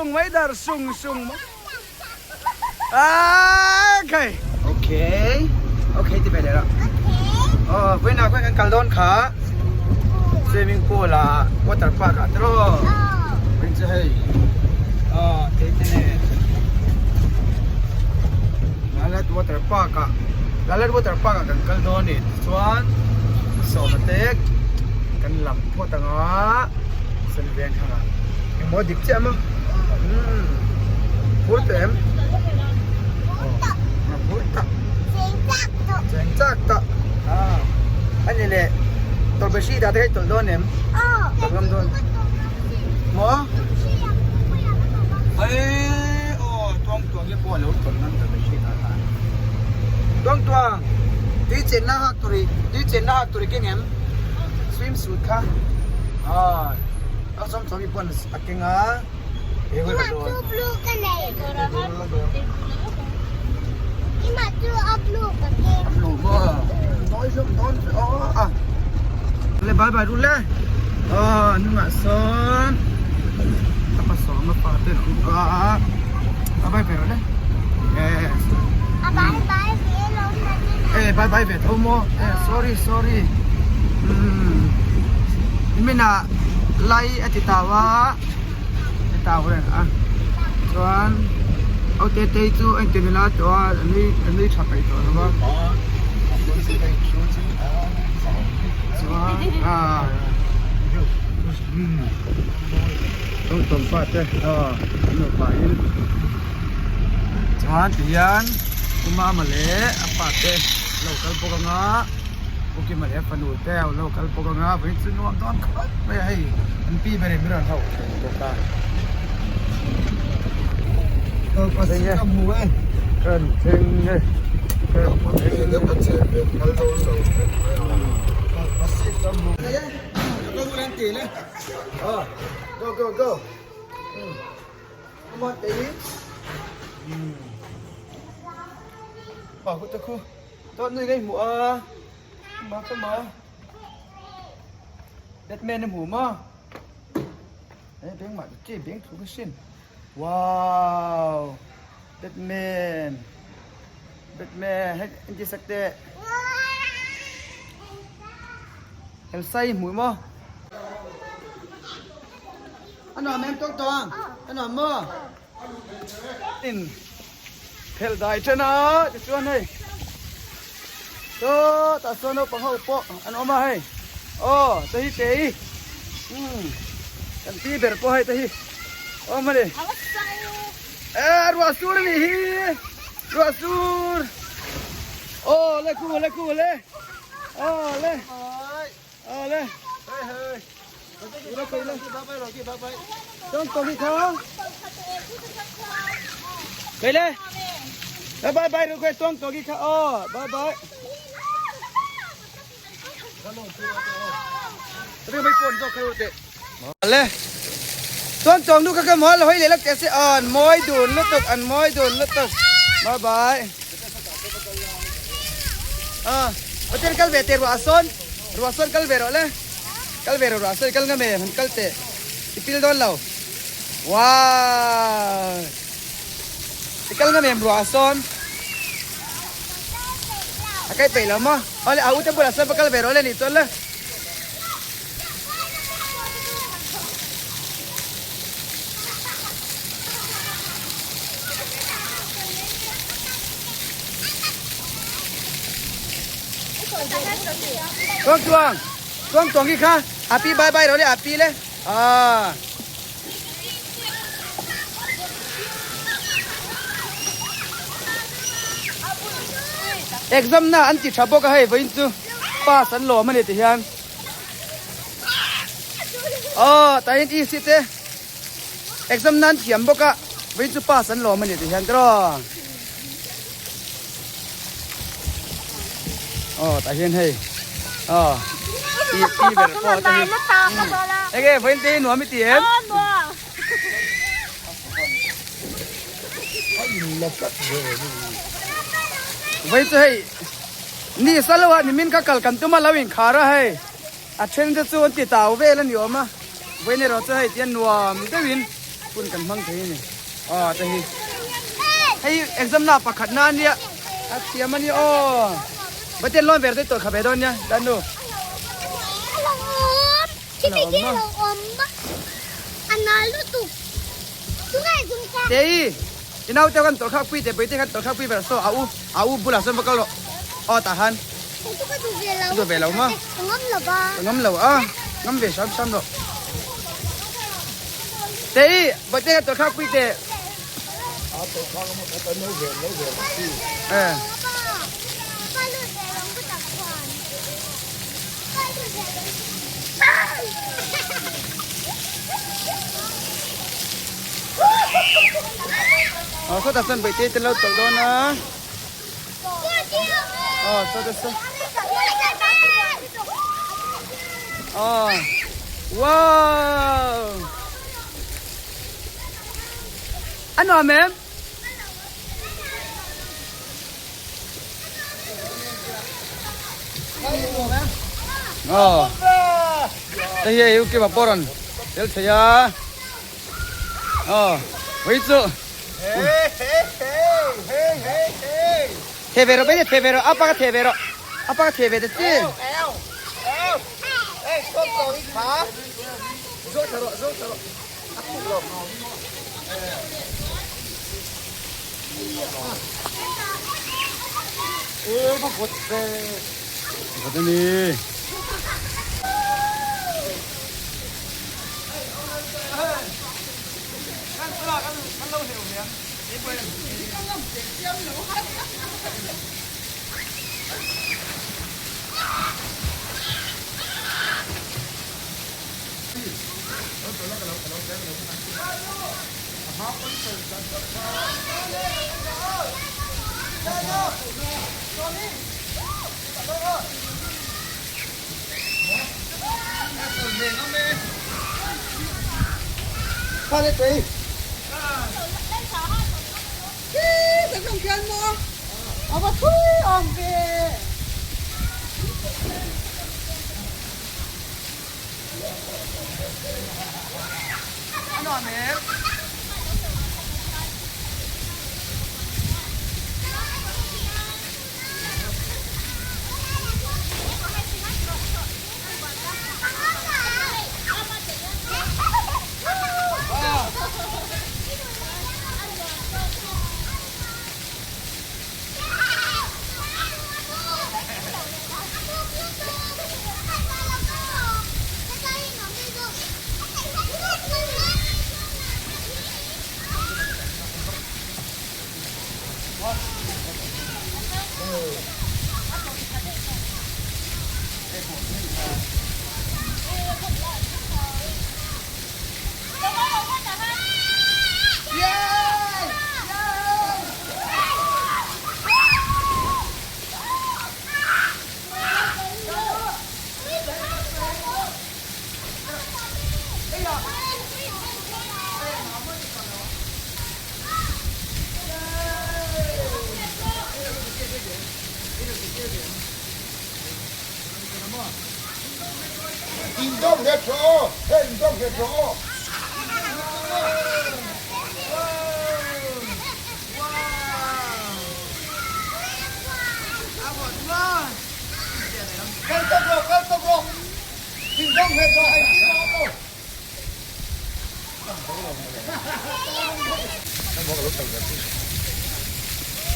sung mai dar sung sung mai. Ah, okay. Okay. Okay ti ve leh rawh. Oh, vawiinah khuan kan kal dawn kha. Swimming pool ah water park ah tiraw. Vawiin chu hei. Oh, thei te nen. Lalat water park ah Lalat water park ah kan kal dawn ni. Tichuan sawma te kan lam phawt anga sen veng thlang ah engmaw dik chiah maw umm phur tawh em aw phur tak cheng chak tawh ah ani leh tawlhpahrit ah te kha i tawlh dawn em tawlh ngam dawn maw eii aw tuang tuang hi pawh a lo tawlh ngam tawlhpahrit ah khan tuang tuang tui chenna hak tur i tui chenna hak tur i keng em swim suit kha aw a sawm sawm i pawn a keng a he hun a dawn a blue maw nawi hlawm dawn ve aw a le bye bye rul e aw hnungah sawn ka pasawm a pa te an awm a a bye bye rawh le yes e bye bye ve tho maw e sorry sorry umm nimin ah lai a ti tau a a tau reng a chuan au te te chu a inti nula tawh a a nui a nui tha peih tawh lo va chuan ah umm tawng pa te aw an nupa in chuan tihian u mama leh a pa te lo kal bawk anga u kima leh a fanu te a lo kal bawk anga vawiin chu nuam dawn khawp mai a hei an pi ber in min rawn hauh thei bawk a. Kan thleng e kan thleng e. Go go go. Come on baby. Bảo cô ta khu. Tôi nuôi ngay mùa. Come on, come on. Batman em hmu maw? Ê beng mah chi beng thu ka sin. Wow. Batman. Batman hết anh chị sắc tệ. Em say mùi maw? A nuam em tawk tawng? A nuam maw? In phelh dai then a tichuan hei saw tah sawn naupang ho pawh an awm a hei aw te hi te hi umm kan pi ber pawh hei te hi awm a ni e ruah sur a nih hi ruah sur aw le khu le khu le aw le aw le Cái le. Bye bye rồi quay tuông tổ ghi kha. Oh, bye bye. Tôi mấy phone cho khai tệ. Le. Tuông tuông nu ka mo la hoi le lak te se an moi dun lutuk an moi dun lutuk. Bye bye. À, ở trên kal ve te ruah sawn. Ruah sawn kal ve rawh le. Kal ve rawh ruah sawn kal ngam em han kal teh i pil dawn lo wow i kal ngam em ruah sawn a kai peih lo maw awle a u te bulah sawn va kal ve rawh le nih chuan le. Tuang tuang tuang tuang khi kha api bye bye rồi le api le à exam na an ti tha bawk a hei vawiin chu pass an lawm a ni ti hian aw tah hian ec te exam na an thiam bawk a vawiin chu pass an lawm a ni ti hian tiraw. Aw tah hian hei aw ti ti ber pawh te hi enge vawiin te hi nuam i ti em vawiin chu hei ni sa lo a nimin kha kal kan tum a lo inkhar a hei a then te chu an ti tau vel a ni awm a vawiin erawh chu hei tian nuam deuhin. Hun kan hmang thei a ni. Aw te hi. Hei exam na pakhat na ania. A thiam ani aw. Baten lawn ber te tawh kha ve dawn nia. Dan nu. Tei i nau te khan tawh khak pui te pui te khan tawh khak pui ber saw a u a u bulah sawn va kal rawh. Aw tah han. Ka duh ve lo ma. Ka ngam lo a. Ngam ve hram hram rawh. Tei, bawihte kha tawlh khak pui teh. Eh. Ờ, sao ta sân bawihte te lo tawlh dawn a. Ờ, sao ta sân. Ờ. Wow. A nuam em? Ờ. Đây hi u kima pawh rawn tel thei a. Ờ, vei chu. Thei ve rawh bete thei ve rawh apa ka thei ve rawh. Apa ka thei ve ta chi. Vawt a ni.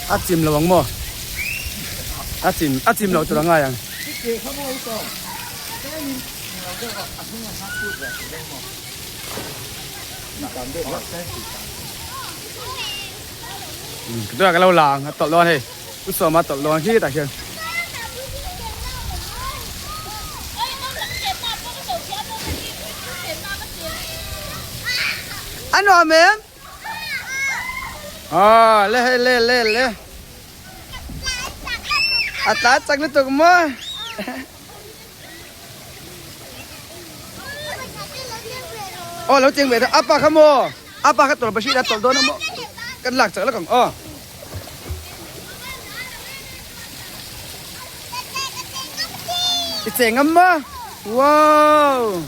A chim lo ang maw? A chim a chim lo tur a ngai ang. Tunah ka lo la ang a tawlh dawn hei. Pu Sawma tawlh dawn khi tah khian. A nuam em? À, le hei le le le. A tla chak lutuk maw? Aw lo cheng ve tho apa kha maw? Apa kha tawlh bahri la tawlh dawn a maw? Kan lak chak lak ang aw. I cheng ngam maw? Wow!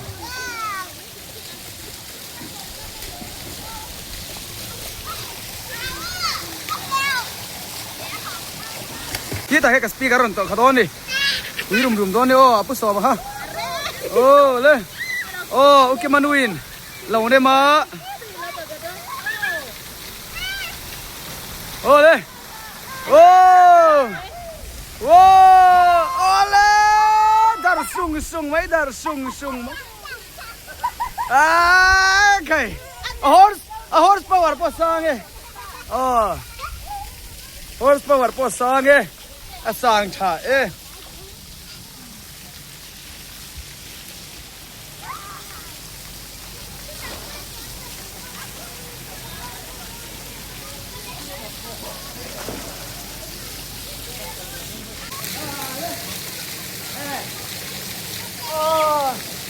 Khitah hian ka speaker a rawn tawlh kha dawn a ni. Tui rum rum dawn a ni aw a pu sawm kha. Aw le aw u Kima nuin lo nem a. Aw le aw aw aw le dar sung sung mai dar sung sung mai. Ah khai a horse a horse power pawh sang e aw horse power pawh sang e a sang tha e.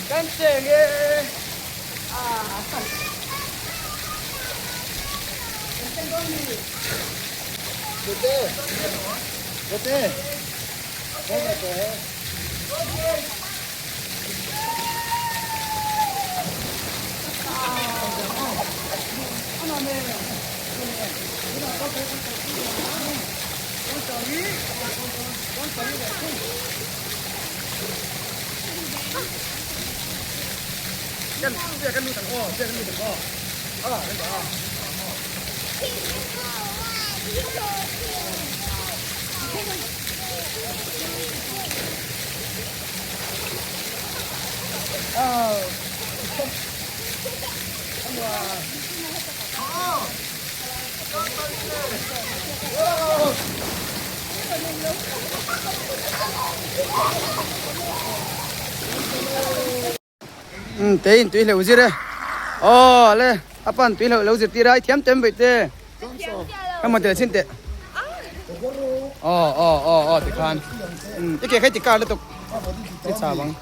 Kan cheng e. Umm te in tui hleuh zir e aw le a pan tui hleuh lo zir tir a i thiam tem vaih te hema tel chhin teh aw aw aw aw tikhan umm i ke kha i ti kar lutuk i chau ang.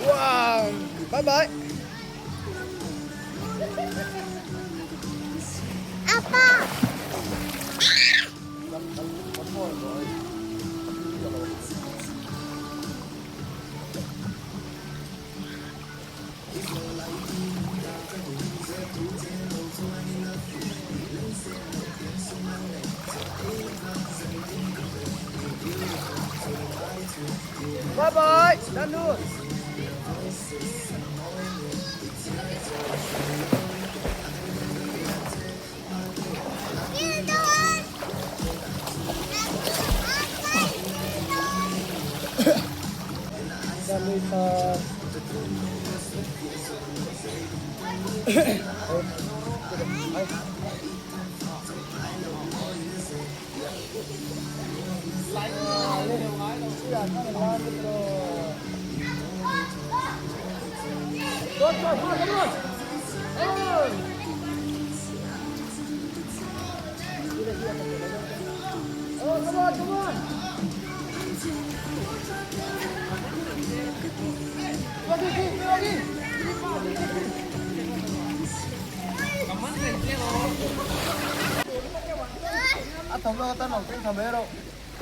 Wow, bye bye. Bye bye, Danu.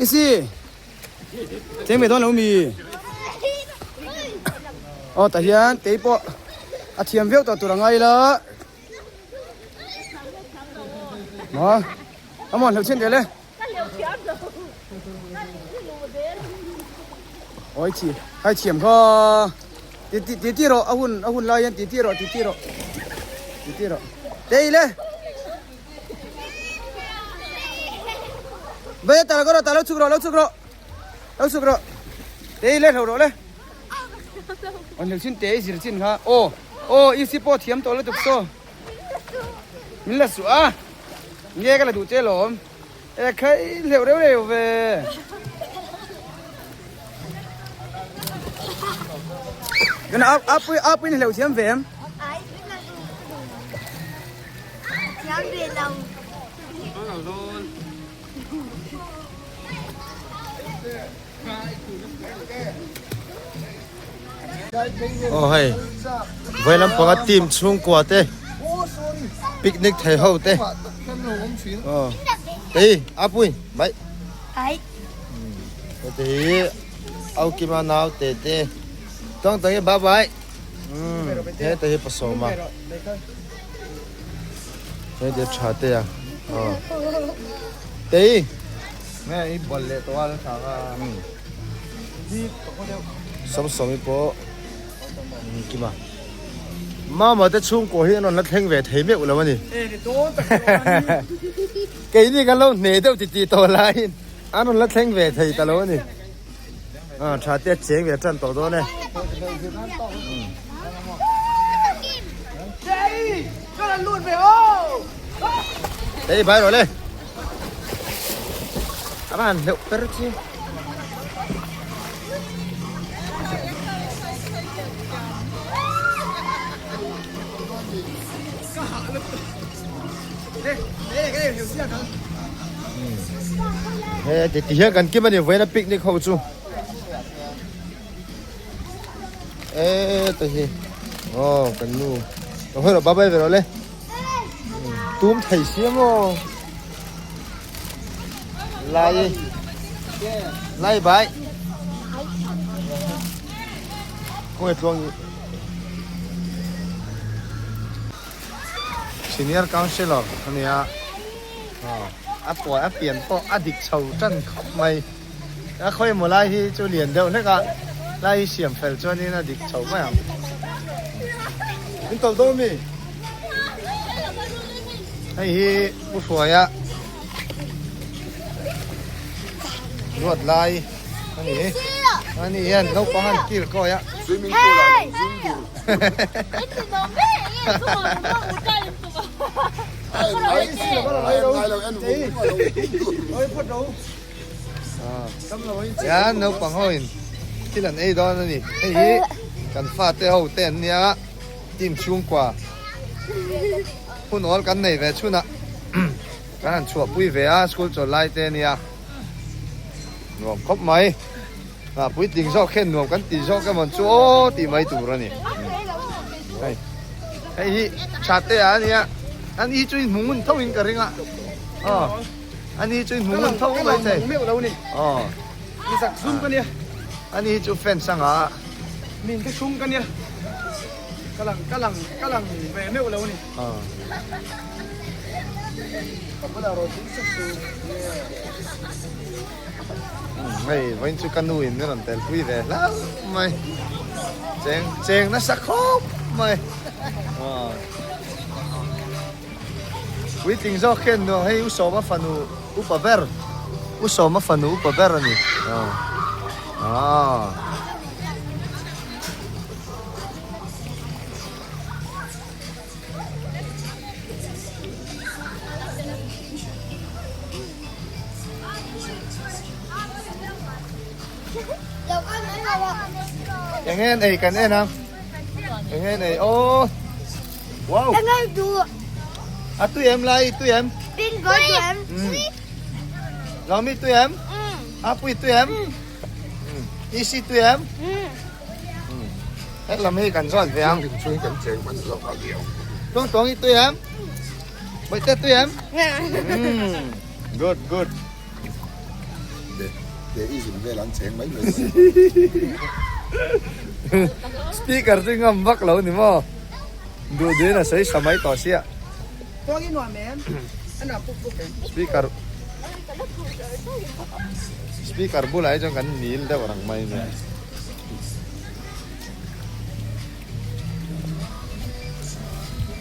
Isi cheng ve dawn lo mi aw tah hian tei pawh a thiam viau tawh tur a ngai la. Ha amon hleuh chin teh le. Oi chi hai thiam kha ti ti ti ti rawh a hun a hun lai hian ti ti rawh ti ti rawh ti ti rawh tei le Ve ta lo ta lo chuk rawh lo chuk rawh lo chuk rawh tei le hlo rawh le on hleuh chin tei zir chin kha aw aw i si pawh thiam tawh lutuk saw min la suh a nge ka la duh che lawm e khai hleuh reuh reuh ve Kan a a pui a pui hleuh thiam ve em Thiam ve lo. Aw hei vawi lampanga team chhungkua te picnic thei ho te aw hei a pui mai heti hi aukima nau te te tawng tawng hi bye bye heta hi pasawma heti tha te a aw tei Nge i bawlh leh tawh a la thlak a. Sawmsawmi pawh kima Mama te chhungkaw hi an rawn la thleng ve thei meuh lo a ni. Keini kan lo hne deuh ti tih tawh laiin an rawn la thleng ve thei ta lo a ni. Tha te a cheng ve tan tawh dawn e. Hei bai rawh le. A van hleuh per chi. He ti ti hian kan kim a ni vawiin a picnic ho chu. E ta hi. Aw kan nu. Ka hawi rawh bye bye ve rawh le. Tum thei sia maw. Lai lai bai. Khawnge tluang i. Senior Councillor a nia. A puai a pian pawh a dik chho tan khawp mai. A khawi emaw lai hi chu lian deuh hlek a, lai hi siam fel chuanin a dik chho mai ang. Min tawlh dawn mi? Hei hi Pu Hruaia ruat lai a ni. Ani hian naupang an kil kawi a. Swimming pool ah lo zum dur. Hian naupang ho in thil an ei dawn a ni. Hei hi kan fate ho te an nia team chhungkua hun awl kan nei ve chhunah kan han chhuahpui ve a school chawl lai te a nia nuam khawp mai. Ah puitling zawk hian nuam kan tih zawk emaw chu aw tih mai tur a ni. Hei hei hi tha te a nia ani hi chu in hmu ngun tho in ka ring a aw ani hi chu in hmu ngun tho mai thei aw mi zak zum ka nia ani hi chu fans anga min te chung ka nia ka lang ka lang ka lang ve meuh lo ni aw ka bulah rawn ding sak su Hei vawiin chu ka nu in min rawn tel pui ve hlauh mai cheng cheng nasa khawp mai puitling zawk hian nuam hei u sawma fanu upa ber u sawma fanu upa ber a ni aw. Eng en ei kan en a eng en ei aw wow Eng ei du a tui em lai tui em pin goi tu em lo mi tui em a pui tui em isi tui em Hết lam hi kan zawt ve ang. Tuang tuang hi tui em? Bawih te tui em? Good good. De i zin vel an cheng mai mai. Speaker chu ngam vak lo ni maw? Duh duhin a sawi sa mai tawh sia. Tuang i nuam em? Speaker Speaker bulah hi chuan kan nil deuh rang mai nia.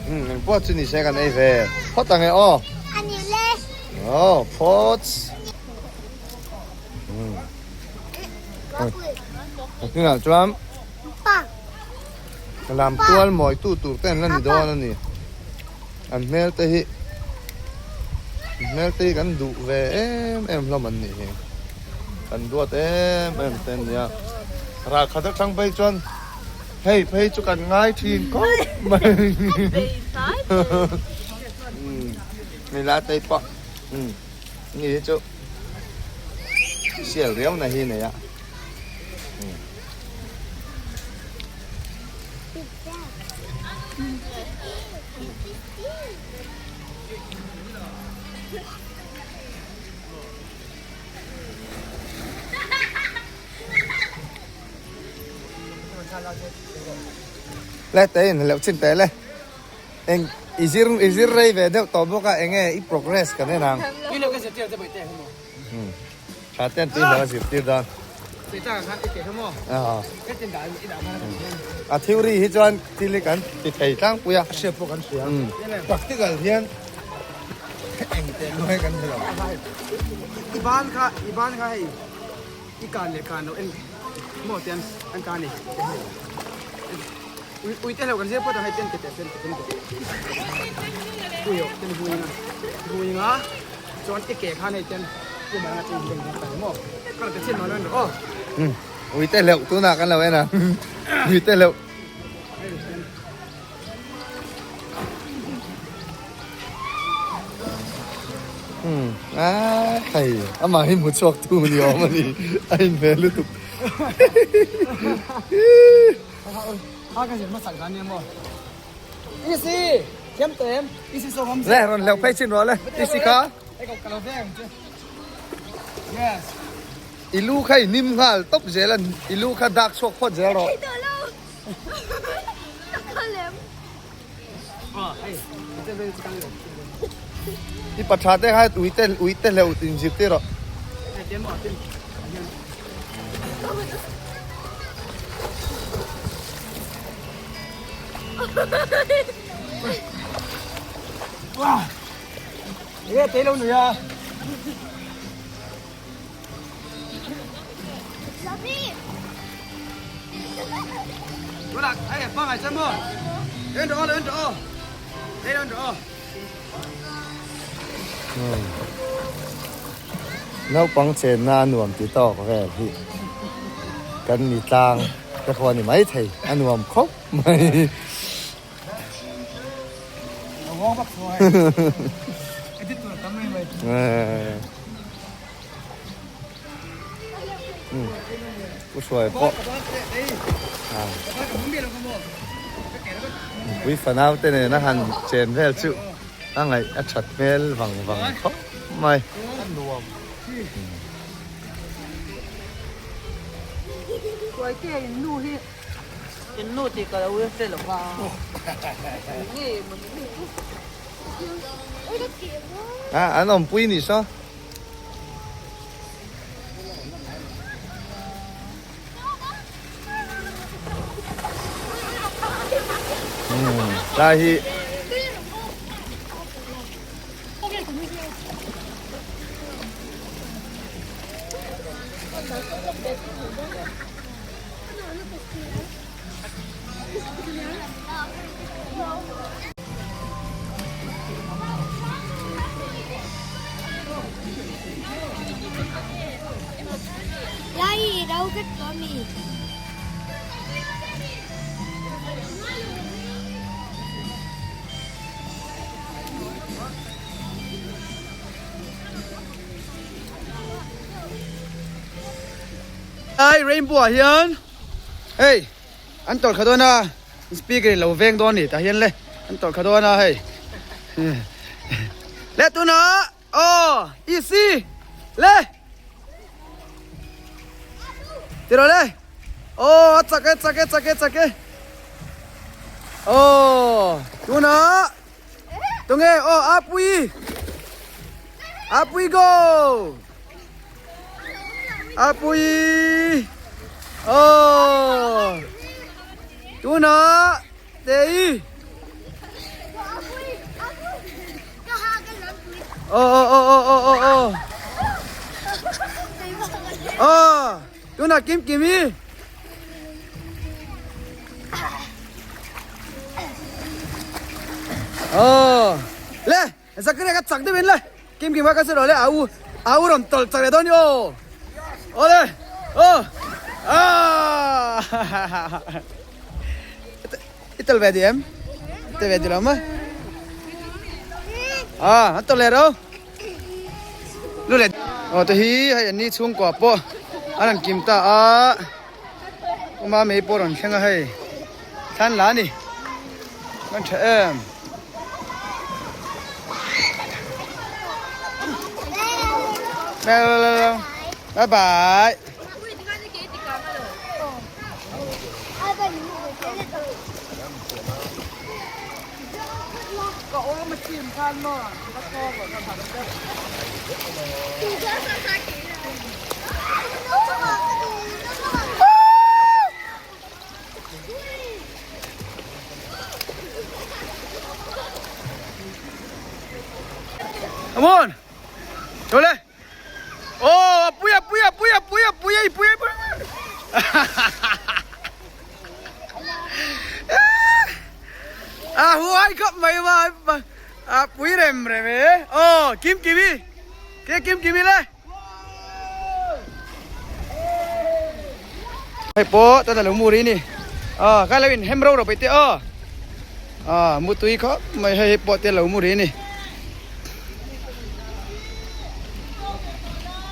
Umm engpawh chu ni se kan ei ve phawt ang e aw. A ni le. Aw phawt. Umm. A hnungah chuan lam tual mawi tu tur te an la ni dawn a ni. An hmel te hi an hmel te hi kan duh ve em em hlawm an nih hi. Kan duat em em te an nia. Ralkhat atang phei chuan hei phei chu kan ngai thin khawp mai. Umm hei la tei pawh umm ni hi chu sial riau na hi nei a. Le te in leuh chin teh le eng i zir i zir rei ve deuh tawh bawk a enge i progress kan en ang. Tha ten tui hlauh a zirtir dawn. A theory hi chuan thil hi kan ti thei tlangpui a. Hriat pawh kan hria. Practical hian eng teh luai kan ni lo. I ban kha i ban kha hei i kan leh kan lo en maw tian an kan ni. Ui ui te hlauh kan zir phawt ang hei ten te ten te ten te. Ui aw ten hui nga hui nga. Chuan i ke khan hei ten pu mai anga chei hi kan maw ka rawn ti chhin mai lo aw. Umm ui te hleuh tunah kan lo en a ui te hleuh. Umm a hei amah hi hmu chhuak tu ni awm a ni a inhmel lutuk. Ha ka zir hmasak dan nia maw. Isi thiam tem isi so hom le rawn hleuh phei chin rawh le isi kha yes i lu kha i nim nghal tawp zel a i lu kha dak chhuak phawt zel rawh i patha te kha ui te ui te hleuh inzirtir rawh. Ê, té đâu nữa. Đúng là, ê, phong này chân mơ. Lên chỗ, lên chỗ. Lên chỗ. Naupang chenna a nuam ti tawk vel hi kan ni tlang te khaw a ni maithei a nuam khawp mai. Pu Hruai pawh nupui fanau te nena han chen vel chu a ngaih a that hmel vang vang khawp mai. A an awmpui ni saw. Lai hi Ai rainbow ah hian hei an tawlh kha dawn a speaker in lo veng dawn a ni tah hian le an tawlh kha dawn a hei le tunah aw ec le tiraw le aw a chak e chak e chak e chak e aw tunah tunge aw apui. Apui go! Apui! Oh! Tuna Tei! Oh oh oh oh oh oh oh! Oh! Tuna Kim Kimi! Oh! Le! Zakaria ka chak deuhin le Kim Kim a ka sawi le a u a u rawn tawlh chak leh dawn ni aw awle aw aaa i tel ve duh em i tel ve duh lo maw a an tawlh leh ro lu leh aw te hi hei an ni chhungkua pawh an rawn kim ta a uma mei pawh rawn thleng a hei thlan la a ni. Kan tha em. Bye bye. Come on. Thôi lên. Ô, pui pui pui pui pui pui pui. À, huai khắp mày mà. À, pui rem rem ấy. Ô, kim kim đi. Kia kim kim đi lên. Hei pawh tuna lo muri ni ah kai lo in hem ro ro pai te aw ah mutui khawp mai hei pawh te lo muri ni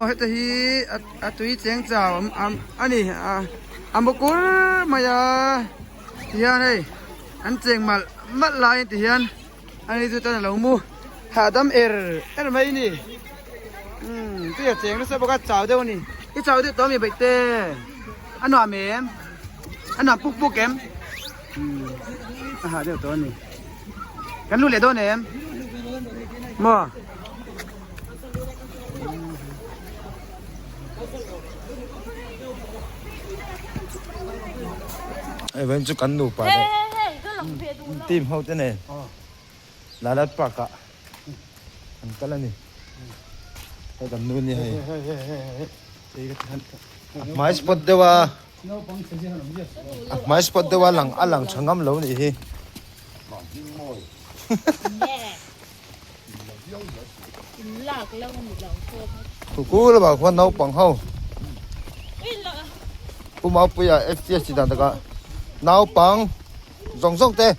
heta hi a tui cheng chau am ani a a mu kur mai a tihian hei an cheng malh malh lai ti hian. Ani chu chuan a lo mu hahdam er er mai a ni umm tui a cheng nasa bawk a chau deuh a ni i chau deuh tawh a mi baih te a nuam em a nuam puk puk em umm a hah deuh tawh a ni kan lu leh dawn em maw. Hei vawiin chu kan nupa leh team ho te nen Lalat park ah an kal a ni hei kan nu nia hei a hmai spot deuh a a hmai spot deuh a lang a lang tha ngam lo nih hi. Kukul lamah khuan naupang ho Pu Maupuia FTS tih dan takah naupang zawng zawng te.